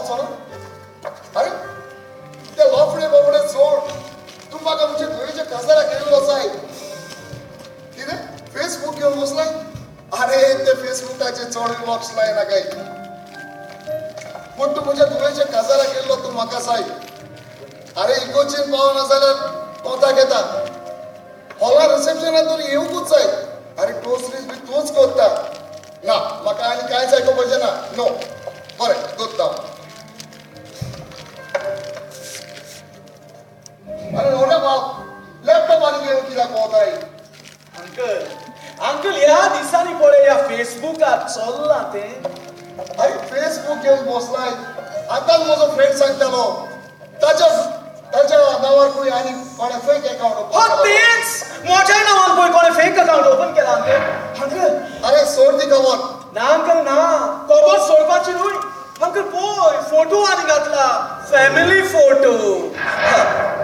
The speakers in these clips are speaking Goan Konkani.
पावचो ना. अरे ते लोफडे बाबडे सोड, तूं म्हाका म्हजे धुवेच्या काजाराक येयल्लो जाय. कितें फेसबूक घेवन बसलाय? अरे ते फेसबुकाचे चड लक्ष लायना काय, पूण तूं म्हज्या धुवेच्या काजाराक येयल्लो तूं म्हाका जाय. अरे इगोचेन पावना जाल्यार कोताक येता, हॉलार रिसेप्शनाक तूं येवंकूच जाय. अरे ग्रोसरीज बी तूंच करता ना, म्हाका आनी कांयच आयकुपाचें ना. नो बरें करता. अरे न्हवऱ्या बाब लॅपटॉप आनी घेवन कित्याक भोंवताय? अंकल अंकल ह्या दिसांनी पळय ह्या फेसबुकार चल्लां तें. अरे फेसबूक घेवन बसलाय? आतांच म्हजो फ्रेंड सांगतालो ताच्या ताच्या नांवार खंय आनी कोणें फेक अकाउंट ओपन. तेच म्हज्या नांवान पळय कोणें फेक अकाउंट ओपन केला. अंकल अंकल अरे सोड ती खबर. ना अंकल ना, खबर सोडपाची न्हय अंकल. पळय फोटो आनी घातला, फॅमिली फोटो,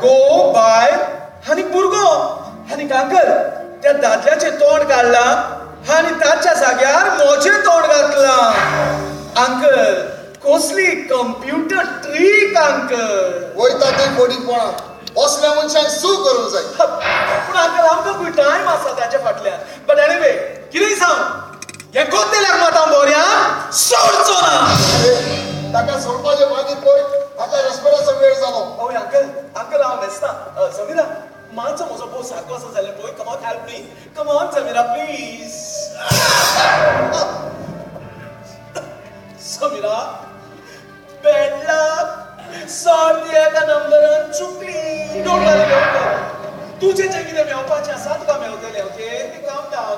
गो बायल आनी भुरगो. आनी अंकल त्या दादल्याचें तोंड काडलां आनी ताच्या जाग्यार म्हजें तोंड घातलां. अंकल कसली कंप्युटर ट्रीक अंकल. वयता ती फोडीपणां असल्या मनशांक सू करूंक जाय. पूण अंकल आमकां खूंय टायम आसा ताच्या फाटल्यान. बट एनिवे कितेंय जावं, हें कोतेल्याक मात हांव बऱ्यान सोडचो ना. ताका सोडपाचें मागीर पळय, आतां रेस्पेराचो वेळ जालो. हय अंकल अंकल हांव न्हेसता. समीरा मातसो म्हजो बोस सारको आसा जाल्यार पळय. Come on help me, come on Samira please. Samira bad luck, sorry एका नंबरान चुकली. Don't worry don't worry, तुजें जें कितें मेळपाचें आसा तुका मेळटलें. Okay calm down.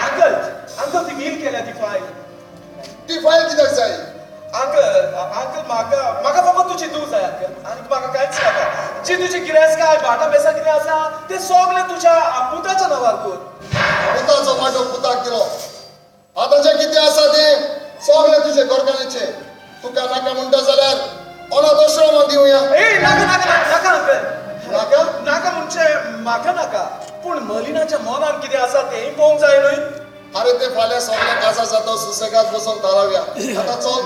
Uncle uncle ती मेल केल्या ती फायल. ती फायल कित्याक जाय? अंकल अंकल म्हाका म्हाका फकत तुजी धूव जाय अंकल, आनी म्हाका कांयच नाका. जी तुजी गिरेस्तकाय भाटां बेसां कितें आसा तें सगळें तुज्या पुताच्या नांवार कर. पुताचो वांटो पुताक दिलो, आतां जें कितें आसा तें सगळें तुजें घरकान्नीचें. तुका नाका म्हणटा जाल्यार अनाथ आश्रमांत दिवया. ए नाका नाका नाका अंकल, नाका नाका म्हणजे म्हाका नाका, पूण मलिनाच्या मनान कितें आसा तेंय पळोवंक जाय न्हय. अरे ते फाल्यां सगळें काजार जाता सुसेगाद बसून थारावया. आतां चल.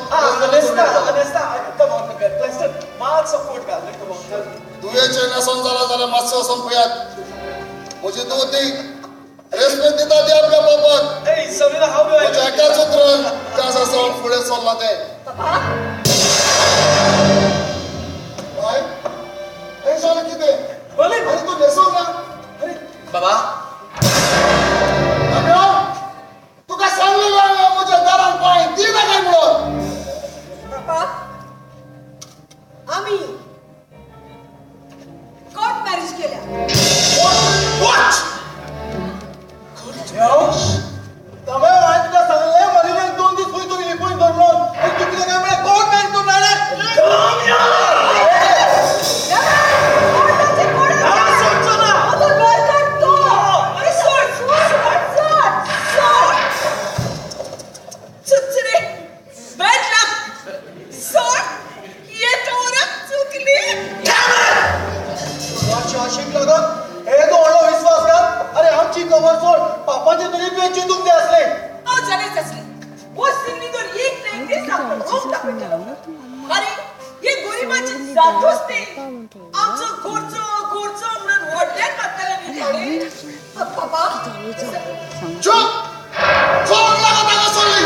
मातसो कोट घाल. दुयेचें न्हेसोन जालां जाल्यार मातशें वचोन पळयात. म्हजी धूव ती रेस्पेद दिता ती आपल्या बापाक. म्हज्या एकाच उतरान काजार जावन फुडें सरलां तें. बाय हें जालें कितें? आनी तूं न्हेसोंक ना? अरे बाबा तुका सांगलेलें हांवें म्हज्या दारान पांय दिनाका म्हणून. बाबा आमी कोर्ट मॅरेज केल्या. What? हांवें तुका सांगलें मरिनाक 2 दीस पयलीं तुमी लिपोवन दवरलो आनी तूं कितें काय म्हळ्यार कोर्ट मॅरेज करून हाडलें. चुप! चोर लागत हांगा सरली.